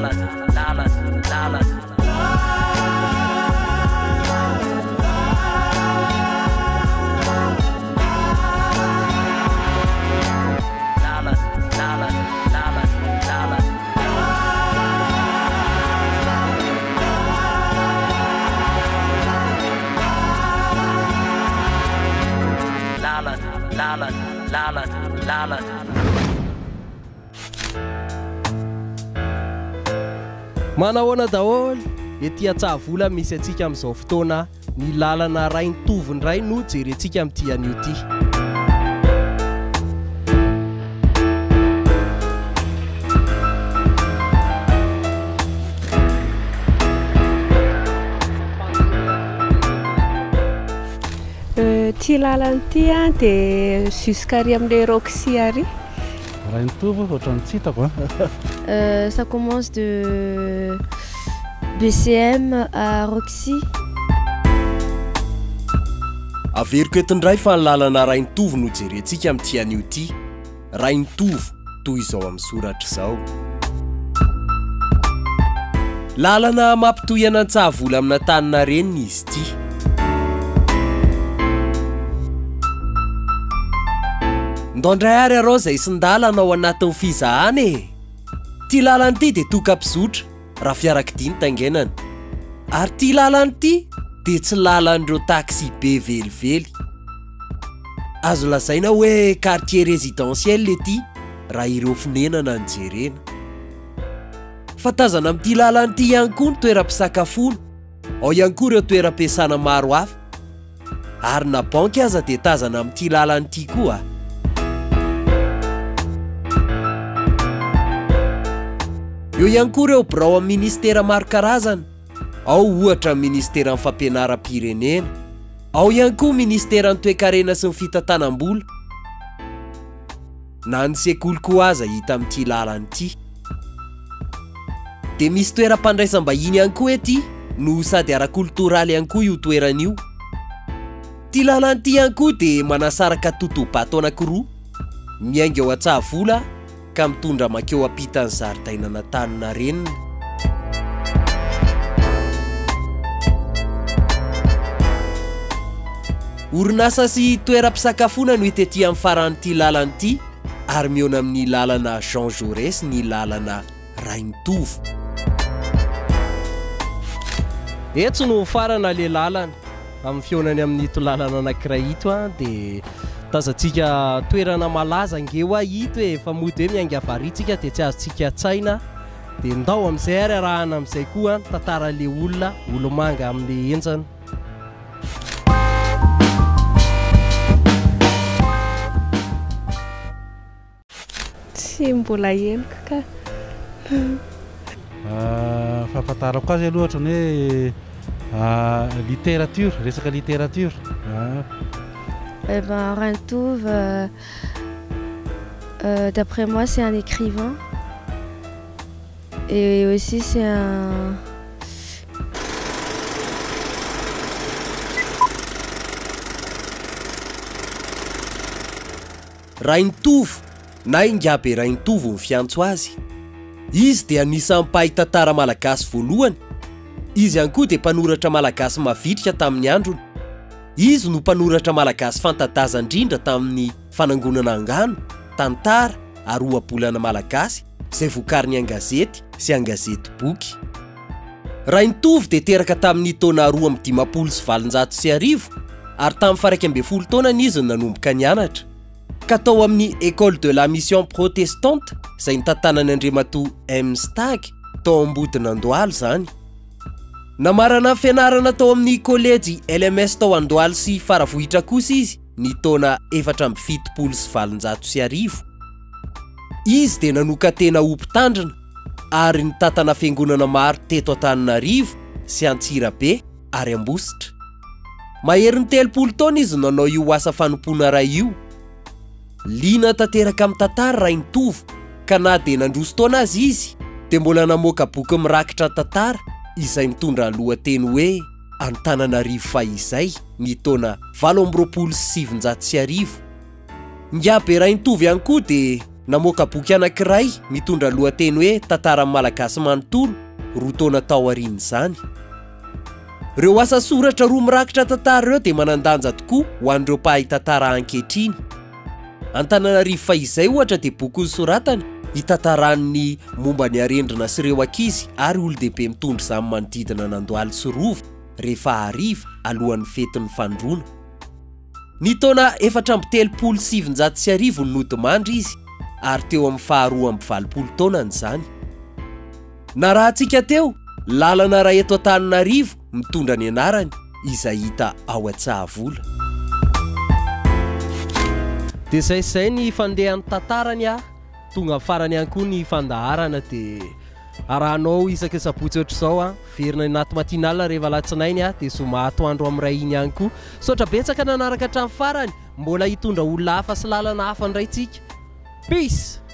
Lalana, lalana, lalana. Manahoana daholo? Ety Antsahavola misy antsika amin'izao fotoana. Ny lalana Rainitovo indray no jerentsika amin'ity anio ity. Ity lalana ity dia jusqu'à ary amin'ilay Roxy ary. Rainitovo ohatran'ny tsy hitako an. Ça commence de BCM à Roxy. Averiko eto indray fa ny lalana Rainitovo no jerentsika amin'ity anio ity. Rainitovo, toy izao amin'ny soratra izao. Lalana mampitohy an'Antsahavola amin'Antaninarenina izy ity. Ndao indray ary arao izay sin-dalana ao anatin'ny fizahana e! Ity lalana ity dia tokam-pizotra raha fiarakodia no taingenana. Ary ity lalana ity dia tsy lalan'ireo taxi-be velively. Azo lazaina hoe quartier résidentiel ity raha ireo fonenana no jerena. Fa tazana amin'ity lalana ity ihany koa ny toeram-pisakafoana, ao ihany koa ireo toeram-piasana maro hafa. Ary na banky aza dia tazana amin'ity lalana ity koa. Eo ihany koa ireo birao amin'ny ministera maro karazana, ao ohatra ny ministeran'ny fampianaram-pirenena, ao ihany koa ministeran'ny toekarena sy ny fitantanam-bola. Na ny sekoly koa aza hita amin'ity lalana ity. Dia misy toeram-pandraisam-bahiny ihany koa ety no sady ara-koltoraly ihany koa io toerana io. Ity lalana ity ihany koa dia manasaraka totoha-bato anankiroa, miainga ao Antsahavola ka mitondra mankeo ampitan'ny zaridainan'Antaninarenina. Orinasa sy toeram-pisakafoana no hita ety amin'ny faran'ity lalana ity ary mihaona amin'ny lalana Jean Jaurès ny lalana Rainitovo. Etsy no mifarana ilay lalana amin'ny fihaonany amin'ito lalana anankiray ito dia tazantsika toerana malaza ange hoa ito e, fa mody hoe miainga variana tsika dia tsy azontsika an-tsaina dia ndao amin'izay ary arahana amin'izay koa ny tantaran'ilay olona olomanga amin'ilay henjana. Tsy mbola henoko ka. Fahafantarako azy aloha ohatran'ny hoe littérature, resaka littérature. Eh ben Rainitovo, d'après moi c'est un écrivain et aussi c'est un. Rainitovo na Ingahy Rainitovo ny fiantso azy. Izy dia anisan'ny mpahay tantara malagasy voalohany. Izy ihany koa dia mpanoratra malagasy mavitrika tamin'ny androny. Izy no mpanoratra malagasy fanta-daza indrindra tamin'ny fanangonana angano, tantara ary ohabolana malagasy izay vokariny an-gazety sy an-gazetiboky. Rainitovo dia teraka tamin'ny taona 1852 ary tamin'ny faha-11 taonany izy no nanomboka nianatra, ka tao amin'ny Ecole de la Mission Protestante izay nitantanan'i Andriamatoa M. Stag tao Ambodin'Andohalo izany. Namarana fianarana tao amin'ny kolejy LMS tao Andohalo sy Faravohitra kosa izy ny taona 1874. Izy dia nanokan-tena ho mpitandrina ary nitantana fiangonana maro teto Antananarivo sy Antsirabe ary Ambositra. Maherin'ny 30 taona izy no nanao io asa fanompoana iray io. Liana tanteraka amin'ny tantara Rainitovo ka na dia nandroso taona aza izy dia mbola namoaka boky mirakitra tantara izay mitondra lohateny hoe Antananarivo fahizay ny taona 1928. Ingahy Berainitovo ihany koa dia. Namoaka boky anankiray mitondra lohateny hoe Tantaran'ny Malagasy Manontolo, roa taona taorian'izany. Ireo asa soratra roa mirakitra tantara ireo dia manan-danja tokoa ho an'ireo mpahay tantara ankehitriny. Antananarivo fahizay ohatra dia boky nosoratany hitantarany ny momba ny arendrina sy ireo ankizy ary olon-dehibe mitondra izany manodidina an'Andohalo sy Rova rehefa hariva alohan'ny fetin'ny fandroana. Ny taona 1934 no nodimandry izy ary teo amin'ny faha 82 taonany izany. Narahantsika teo, lalana iray eto Antananarivo mitondra ny anarany izay hita ao Antsahavola. Dia izay izay ny fandehan'ny tantarany a! Tonga amin'ny farany ihany koa ny fandaharana dia arahanao isaky ny sabotsy ohatr'izao a! Miverina anaty matinale rehefa alatsinainy a! Dia zoma atoandro amin'ny iray iny ihany koa. Misaotra betsaka nanaraka hatramin'ny farany! Mbola hitondra olona hafa sy lalana hafa indray tsika. Peace!